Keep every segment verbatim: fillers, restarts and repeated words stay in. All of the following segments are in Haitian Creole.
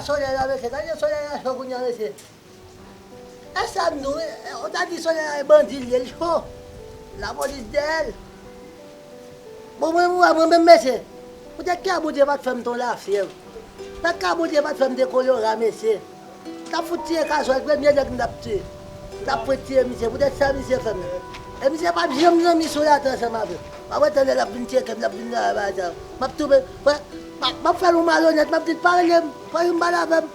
Solèy la, mesye, gade solèy la cho kounye a, mesye. E sa m di w, e, ou ta di solèy la e bandi l ye, l cho. Lapolis dèyè l. Bon, mwen, mwen, mwen menm, mesye, poutèt kè Bondye pa t fè m t on lafyèv. Poutèt kè Bondye pa t fè m te kolera, mesye. M t ap fout tiye Kazòl, premye nèg m t ap tiye. M t ap fout tiye misye, poutèt sa misye fè m nan. E misye p ap janm zanmi sou latè ansanm avè m. W ap wè tande l ap vin tcheke m, l ap vin nan bagay sa yo. M ap toufe, m ap, m ap fè l yon malonèt, m ap di l pa rele m, pa janm pale avè m.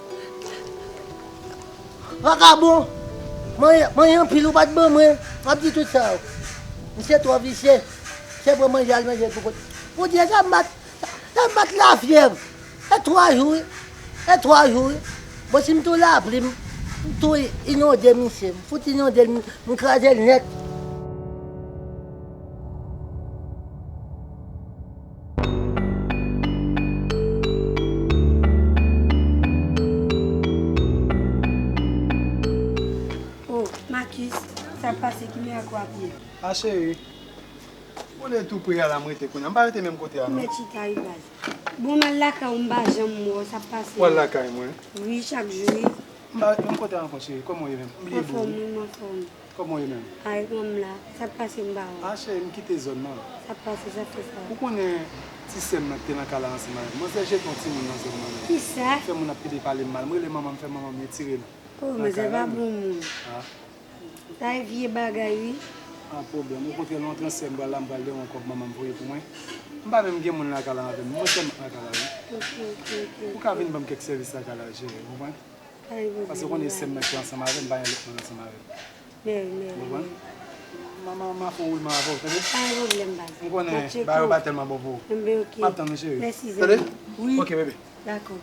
Vakabon, mwen, mwen anpil ou pa t ban mwen, m ap di tout sa yo. Misye twò visye, misye pran manje al manje l pou kont. Pou di sa m bat, sa m bat lafyèv. E twa jou wi, e twa jou wi. Bon, si m tou lapli, m, m tou inonde misye, m fout inonde l, m, m kraze l nèt. Oh, Marcus, sa k pase, ki mirak w ap ye? A cheri, ou konnen tou pre a la m rete kounye a. M pa rete menm kote a non. Mèt chita wi baz. Bon, m al lakay ou, m pa janm wè w, sa k pase? Ou al lakay mwen? Wi, chak jou wi. M pa ret menm kote a ankò cheri, kòman w ye menm? M bliye di w wi. Anfòm wi, m anfòm. Kòman w ye menm? Ay, kòman m la? Sa k pase m pa wè? A cheri, m kite zòn nan. Sa k pase, sa k fè sa? Ou konnen ti sè m nan ki te nan kay la ansanm avè m. Manzè jete yon timoun nan zòn nan menm. Kisa? Fè moun ap pede pale m mal. M rele manman m, fè manman m retire l. Oh, manzè pa bon moun. Ah. Sa e vye bagay wi. Pa pwoblèm. Okontrè, lè yon transfè m pral la, m pral dewe yon kòb manman m voye pou mwen. M pa menm gen moun lakay la avè m. Mwen sèlman lakay la wi. Ok, ok, ok. Ou ka vin ban m kèk sèvis lakay la, cheri, ou konprann? Pa gen pwoblèm. Paske ou konnen se sè m nan ki ansanm avè m, pa gen lòt moun ansanm avè m. Mèsi, mèsi. Ou konprann? M a, m a, m a fè yon woulman avè w, tande? Pa gen pwoblèm, baz. M konnen bagay yo pa tèlman bon pou ou. Enben, ok. M ap tann ou, cheri. Mèsi, zanmi. Tande? Wi. Ok, bebe. Dakò.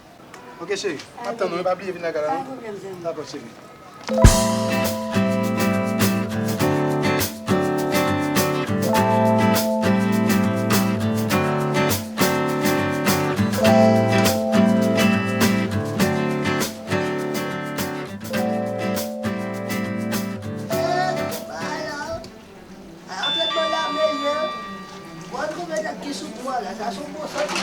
Ok, cheri. M ap tann ou, wi, pa bliye vin lakay la, non? Pa gen pwoblèm, zanmi. Dakò, cheri. Antrenman la meyè. Bon, konbyen nèg ki sou pwen la, sa se yon bon santi.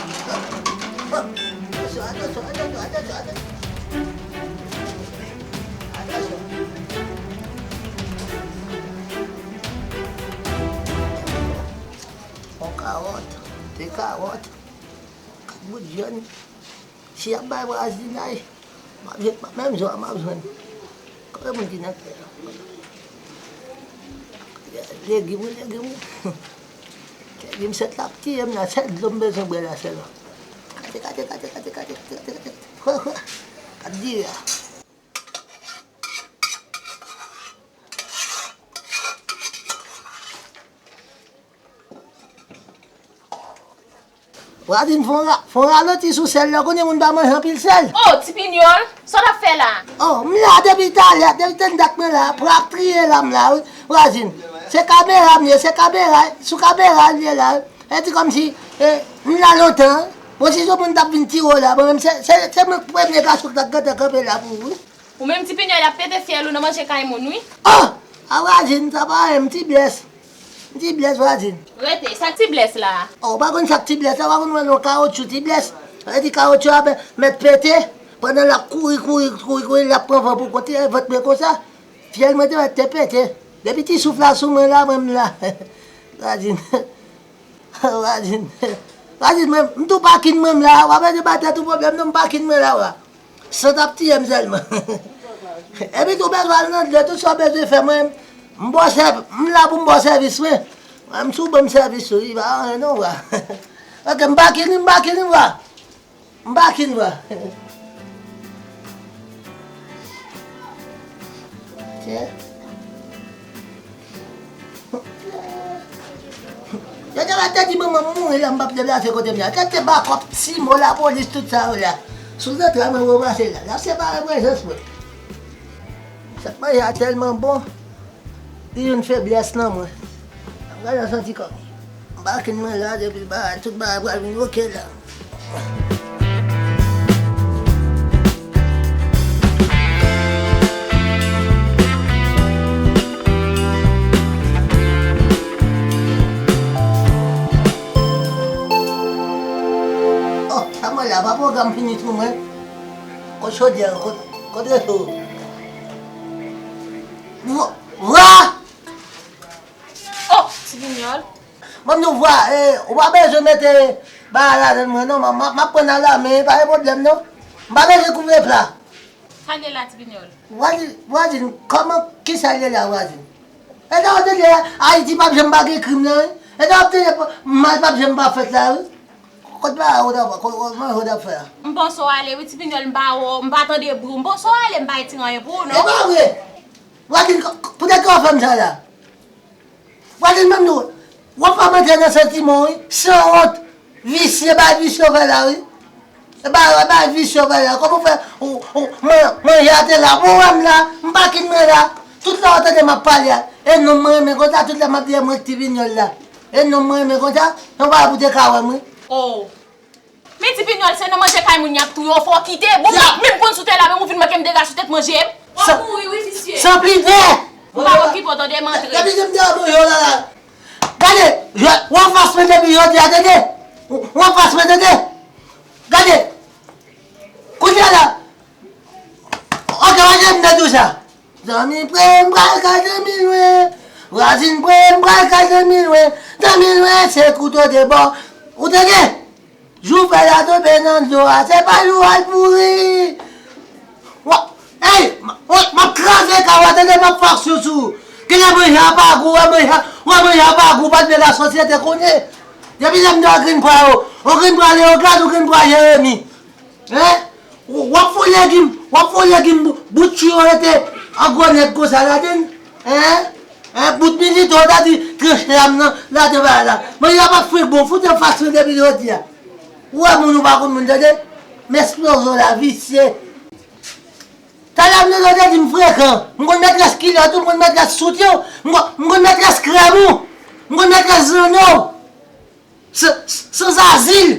Atansyon, atansyon, atansyon, atansyon, atansyon. Atansyon. Yon kawòt, de kawòt, kat bout vyann. Si y ap bay vwazinay, m ap jwenn, menm jan m ap jwenn. Konbyen moun ki nan kay la? Legim wi, legim wi. Legim sèt la ap tiye m la, sèl dlo m bezwen bwè la sèlman. Kate, kate, kate. Kat diri a. Vwazin, fè yon ra-, fè yon ralanti sou sèl la, konnen moun pa manje anpil sèl. Oh, Ti Pinyòl, sa w t ap fè la? Oh, m la depi talè, depi tann dat mwen la, pran ap triye la, m la, wi, vwazin. Se kamera m ye, se kamera, sou kamera l ye la, wi. E di kòmsi, eh, m la lontan, wi. Bon, si se moun t ap vin tire w la, mwen menm, se, se, se mwen premye gason k t ap gentan kanpe la pou ou, wi. Ou menm Ti Pinyòl, y ap pete fyèl ou nan manje kay moun, wi. Oh! A vwazin, sa pa anyen, m ti blès. M ti blès, vwazin. Rete, sa k ti blès la a? Oh, ou pa konn sa k ti blès la, ou pa konn wè yon kawotchou ti blès. Sa vle di kawotchou a mèt pete, pandan l ap kouri, kouri, kouri, kouri, l ap pran van pou kont li, vant mwen konsa. Fyèl mwen te mèt te pete. Depi ti souf la sou mwen la, mwen m la. Vwazin. Vwazin, vwazin, mwen, m tou pakin mwen m la, w ap ede ba tèt ou pwoblèm non, m pakin mwen la, w a. Sant ap tiye m sèlman. Epi tou bezwen al nan dlo, tout sa w bezwen fè mwen, m ba w sèv-, m la pou m ba w sèvis mwen. Mwen, m sou ban m sèvis ou, li pa anyen non, w a. Ok, m pakin li, m pakin li, w a. M pa kin vwa. Tchè. Yo te mèt te di manman m mouri la, m p ap deplase kote m ye a. Kèt te ba kòb, simo, lapolis, tout sa yo la. Sou zantray mwen yo pase la. L ap separe prezans mwen. Sa k manje a tèlman bon. Li youn feblès nan mwen. Gade yon santi kòm m pa kin mwen la depi bagay, tout bagay pral vin oke la. Oh, sa mwen la, pa pwogram fini sou mwen. Kot chodyè, kot, kot reto? Vwa! Vwa! Oh, ti Pinyòl. Ban m di w vwa, eh, ou pa bezwen mete bagay ladan mwen non, m, m, m ap pran nan lame, pa gen pwoblèm non. M pa bezwen kouvre pla. Sa l ye la, ti Pinyòl? Vwazin, vwazin, kòman, kisa l ye la, vwazin? E sa w tande, Ayiti p ap janm pa gen krim nan, wi. E sa w tande, mal p ap janm pa fèt la, wi. Kot bagay ou t ap, kot, kot manje ou t ap fè a? M panse w ale, wi, ti Pinyòl, m pa wè w, m pa tande bri w. M panse w ale, m pa retire anyen pou ou, non. E pa vre! Vwazin, poutèt ki w ap fè m sa la? Vwazin, ban m di w, w ap fè m antre nan santiman w, wi, sanwont, visye, bay visye w fè la, wi. E bay, e bay visye w fè la. Kòman w fè, ou, ou, man, manje a te la, bon, wè m la, m pa kin mwen la. Tout lè w tande m ap pale a, e nonm mwen renmen konsa, tout lè m ap di e mwen ki ti Pinyòl la. E nonm mwen renmen konsa, se yon bagay pou te ka wè m, wi. Oh. Men ti Pinyòl, se nan manje kay moun y ap touye w, fò w kite. Bon, menm konn sou tè la, menm ou vin manke m dega sou tèt manje m. W ap mouri wi, visye. San plidè! M pa p okipe w, tande, m antre. Depi se m te ap manje w la la. Gade, w anfas mwen depi jodi a, tande. W anfas mwen, tande. Gade. Kounye a la. Ok, wè jan m te di w sa. Zanmi pre m pral ka zanmi lwen. Vwazin pre m pral ka zanmi lwen. Zanmi lwen se kouto de bò. Ou tande? Jou fèy la tonbe nan dlo a, se pa jou al pouri. Wa, ey, m, m, m ap kraze kay ou a, tande, m ap fè aksyon sou ou. Genlè manje a pa gou, wè manje a, wè manje a pa gou, pa t vle lasosyete konnen. Depi lè m di w grenn pwa yo, ou grenn pwa Leogàn, ou grenn pwa Jeremi. Hein? W, w ap fè legim, w ap fè legim bou-, bout chou yo rete an gwo nèg konsa ladann. Hein? Hein? Bout militè, w ta di tranche lam nan, ladan bagay la. Manje a p ap fre bon, fout anfas mwen depi jodi a. Ou wè moun ou pa konn moun, tande? M esploze w la, visye. Talè m te tande di m frekan. M konn mètrès kilòt ou, m konn mètrès soutyen w, m konn, m konn mètrès krèm ou, m konn mètrès zanno w. San, sanzazil.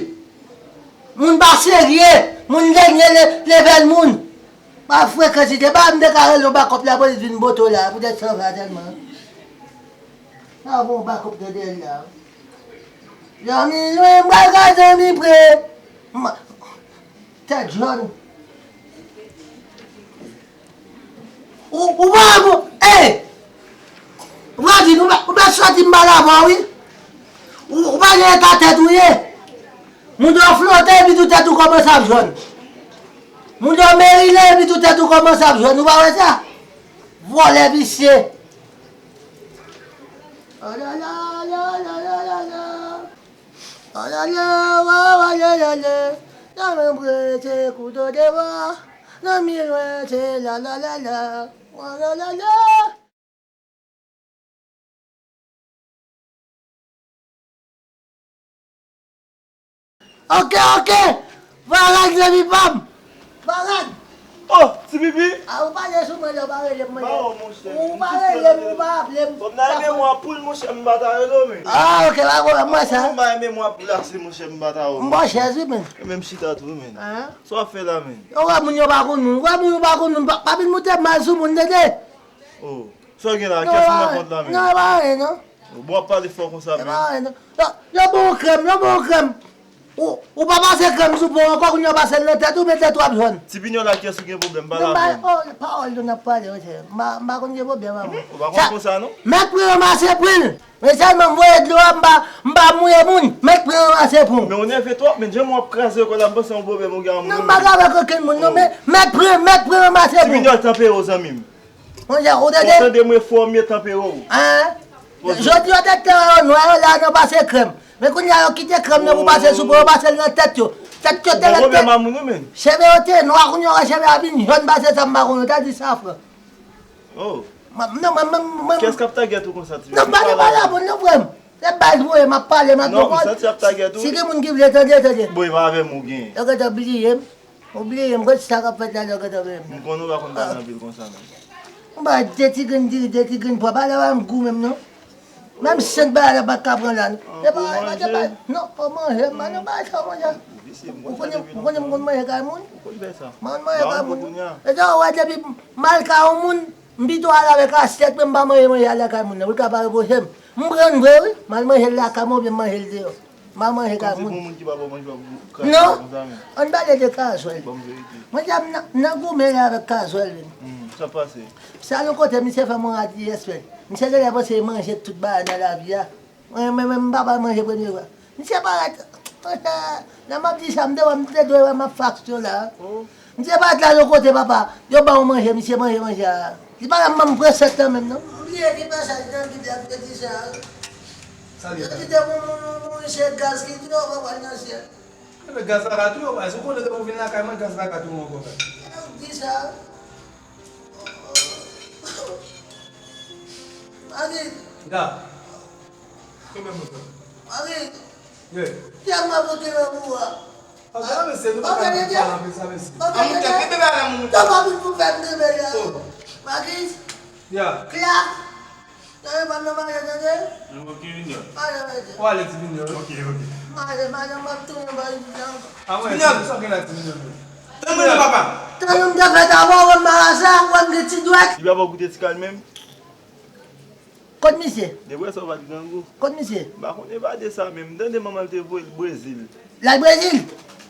Moun pa serye, moun dènye le-, level moun. Pa frekantite, pa m te ka rele w bakòp lapolis vin bote w la, poutèt sa w fè a tèlman. Pa bon bakòp tande la. Zanmi lwen, m pral ka zanmi pre. M, tèt jòn. Ou, ou pa bon, ey! Vwazin, ou pa, ou pa sòti m pale avè w, wi. Ou, ou pa gen eta tèt ou ye. Moun yo flote epi tou tèt ou kòmanse ap jòn. Moun yo merile epi tou tèt ou kòmanse ap jòn. Ou pa wè sa? Vòlè visye. Alala, alala, alala. Alala, wa, wa, alala. Zanmi pre se kouto de bò. Zanmi lwen se la, la, la, la. Wa, la, la, la. Ok, ok. Varag, zanmi pa m. Varag. Oh, Ti Pipi. A, ou pale sou mwen lè w pa rele m, mwen. Ba w, monchè. Ou pa rele m, ou pa aple m. Kòm nan memwa poul, monchè, m pa ta rele w, men. Ah, ok, pa pwoblèm, mwen sa. Kòm nan memwa glase, monchè, m pa ta wè w. M bò chèz, wi, men. E menm chita tou, men. Hein? Sa w ap fè la, men? Ou wè moun yo pa konn moun, ou wè moun yo pa konn moun, pa, pa vin moute mal sou moun, tande? Oh, sa w gen la? Kiyès ki nan kont la menm? Non, e pa anyen, non. Bon, w ap pale fò konsa menm. E pa anyen, non. Yo, yo ba w krèm, yo ba w krèm. Ou, ou pa pase krèm sou po ankò, kounye a w pase l nan tèt ou, men tèt ou ap jòn. Ti Pinyòl la, kiyès ki gen pwoblèm? Pale avè m. Oh, pawòl nou n ap pale, monchè. M pa, m pa konn gen pwoblèm avè w. Ou pa konn konsa, non? Mèt pran ranmase pran l. Men sèlman m voye dlo a, m pa, m pa mouye moun. Mèt pran ranmase pran w. Men ou nève twòp, men jan w ap kraze kò la, m panse yon pwoblèm ou gen ak moun. Non, m pa gen avèk okenn moun, non, men mèt pran, mèt pran ranmase pran w. Ti Pinyòl, tanpere w, zanmi m. Monchè, ou tande? Ou tande mwen fò, m ye tanpere w. Hein? Jodi yo te te wè yo nwa, yo la nan pase krèm. Men kounye a yo kite krèm nan pou pase sou po, yo pase l nan tèt yo. Tèt yo te rete. Cheve yo te nwa, kounye a yo wè cheve a vin jòn pase sa m pa konnen, yo ta di safran. Oh. Mwen, non, mwen, mwen, mwen. Kiyès k ap tagèt ou konsa, Ti Pinyòl? Non, pa de pale avè m, non, frè m. Se baz mwen ye, m ap pale, m ap di w. Non, m santi y ap tagèt ou. Si gen moun ki vle tande, tande. Bon, e pa avè m ou gen. Yo gentan bliye m. Ou bliye m, gade sa k ap fèt la, yo gentan bliye m. M konnen w pa konn pale anpil konsa, non. Ou pa de ti grenn diri, de ti grenn pwa, pale avè m gou menm, non. Menm sent bagay la pa t ka pran la, non. E pa, e pa, e pa, non, ou manje, m pa nan bagay sa, manje. Ou konnen, ou konnen m konn manje kay moun? Ou konn fè sa. M konn manje kay moun. E sa, ou wè, depi m al kay yon moun, m pito al avèk asyèt mwen, m pa manje manje a lakay moun nan, pou l ka pa repwoche m. M pran l vre, wi. M al manje l lakay mwen oubyen m manje l deyò. M pa manje kay moun. Kòmsi pou moun ki pa bon manje, w ap krache kay konsa menm. Non. Ann pale de kazwèl. Ban m verite. Mwen di a, m nan, m nan goumen la avèk kazwèl, wi. Hmm, sa pase? Sa yon kote, misye fè m yon rad li espè. Misye genlè panse li manje tout bagay nan lavi a. Mwen, mwen, mwen, m pa bay manje premye fwa. Misye parèt, monchè, lè m ap di sa, m te wè, m te dwe wè m ap faksyon la. Oh. Misye parèt la yon kote, papa. Yo ba w manje, misye manje manje a. Li pa menm ban m pran sèt lan menm, non. M bliye ki mesaj nan Bib la ki te di sa. Sa li ye? Yo kite pou moun, moun, moun, se gaz ki touye w, w pa pral nan syèl. Enben, gaz la ka touye w, baz. Ou konnen depi w vin lakay mwen, gaz la ka touye w ankò, baz. Yo di sa. Mari. Ya. Kenbe mwen, frè. Mari. Ye. Kè m ap pote nan bouwa. Ann pale, mesye, nou pa ka pale anpil sa, mesye. An, moun tèt, kenbe bagay la, moun. Tò pa vin pou fè m kenbe la. Oh. Makis. Ya. Klak. Tande pa m nan mache, tande. Mwen oke, Junior. Pale, mesye. Ou ale, ti Junior. Oke, oke. Madanm, madanm, m ap tounen ba Junior ankò. A mwen, Junior. Sa w gen la, ti Junior? Tande mwen, papa. Tande m te fèt avan, wè m marasa, wè m gen ti dwèt. Li pa fè w goute ti kal menm? Kot misye? Depi sa w pa t grangou. Kot misye? M pa konn evade sa menm. M tande manman l te voye l Brezil. L al Brezil?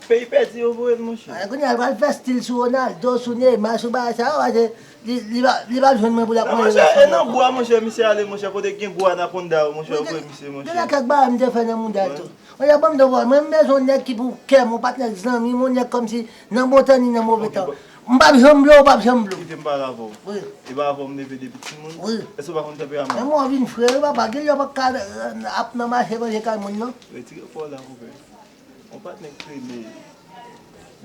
Peyi pèdi yo voye l, monchè. A, kounye a, l pral fè stil sou Ronaldo, sou Neymar, sou bagay sa yo, paske li, li pa, li pa jwenn mwen pou l ap manje. Non, monchè, e nan bwa, monchè, misye ale, monchè, kote gen gwo anakonda yo, monchè, yo voye misye, monchè. Gen kèk bagay m te fè nan mouda tou. Monchè, ban m di w, mwen, m bezwen yon nèg ki pou kè m, yon patnè zanmi m, yon nèg kòmsi nan bon tan ni nan move tan. M p ap janm blo, ou p ap janm blo. Kite m pale avè w. Wi. E pa avè w m leve depi timoun? Wi. Èske w pa konn tanperaman m? Men mwen vin fre, wi, papa. Gen lè w pa ka, euh, ap nan mache manje kay moun, non. Retire kò w la, konpè. Yon patnè k rele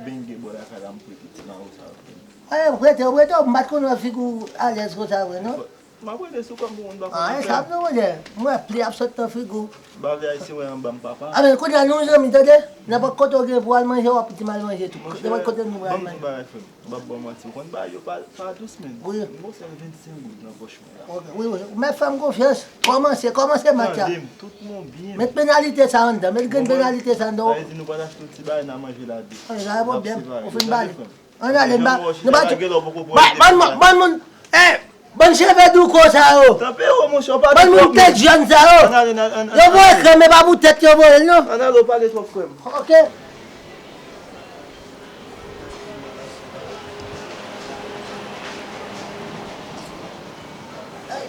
Benge bò lakay la, m prete ti mawo sa yo pou li. Ayen, prete, prete, m pa t konn wè figi w alèz konsa vre, non. M ap rele sou kò m pou moun pa konn. A, e sa m di w, monchè. M wè pli ap sot nan figi w. M pa vle Ayisyen wè anba m papa. A, men kounye a nou zanmi, tande? Nenpòt kote w gen pou w al manje, w ap di m al manje tou. Nenpòt kote nou pral manje. Monchè, ban m di w bagay, frè m. M p ap ba w manti. Ou konn bagay yo pa, pa dous, menn. Wi. M gon sèl vennsenk goud nan pòch mwen la. Ok, wi, wi. Mèt fè m konfyans. Kòmanse, kòmanse match la. Tande m, tout mon byen. Met penalite sa anndan, met grenn penalite sa anndan. Sa vle di nou pral achte yon ti bagay n a manje la de. An, sa pa pwoblèm. Ou fin pale. Ann ale, n pa, nou pa tou. Ban, ban, ban moun, eh, bann cheve douko sa yo. Tanpere, monchè, w pa di twòp moun. Bann moun tèt jòn sa yo. Ann ale, ann, ann, yo voye krèm, e pa pou tèt yo voye l, non. Ann ale, w pale twòp, frè m. Ok. Ey,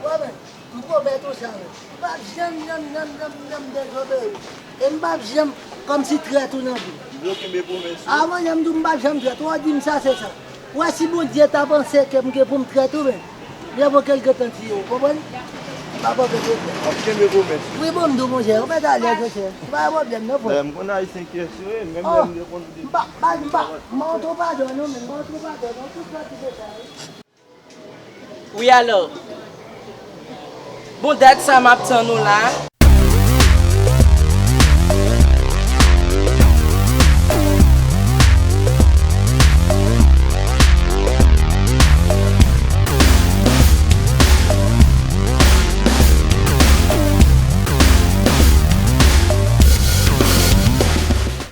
wè men, m pwomèt ou sa, wi. M p ap janm, janm, janm, janm, janm dezobeye. E m p ap janm kòmsi trèt ou nan vi. M vle w kenbe pwomès ou. Avan, jan m di w, m p ap janm trèt ou. Ou di m sa, se sa. Ou wè, si Bondye ta panse ke m gen pou m trèt ou, men, mye vo ke l gentan tiye w, konprann? M p ap antre pwoblèm. W ap kenbe pwomès ou. Wi, bon, m di w, monchè, ou mèt alèz, monchè. Pa gen pwoblèm, non, frè. Dayè, m konn Ayisyen ki asire, menm lè m te konn di. M pa, pa, m pa, m pa antre w padon, non, men m pa antre w padon, non, tout sa ki se sa, wi. Wi, alò. Bon, dat sa m ap tann ou la.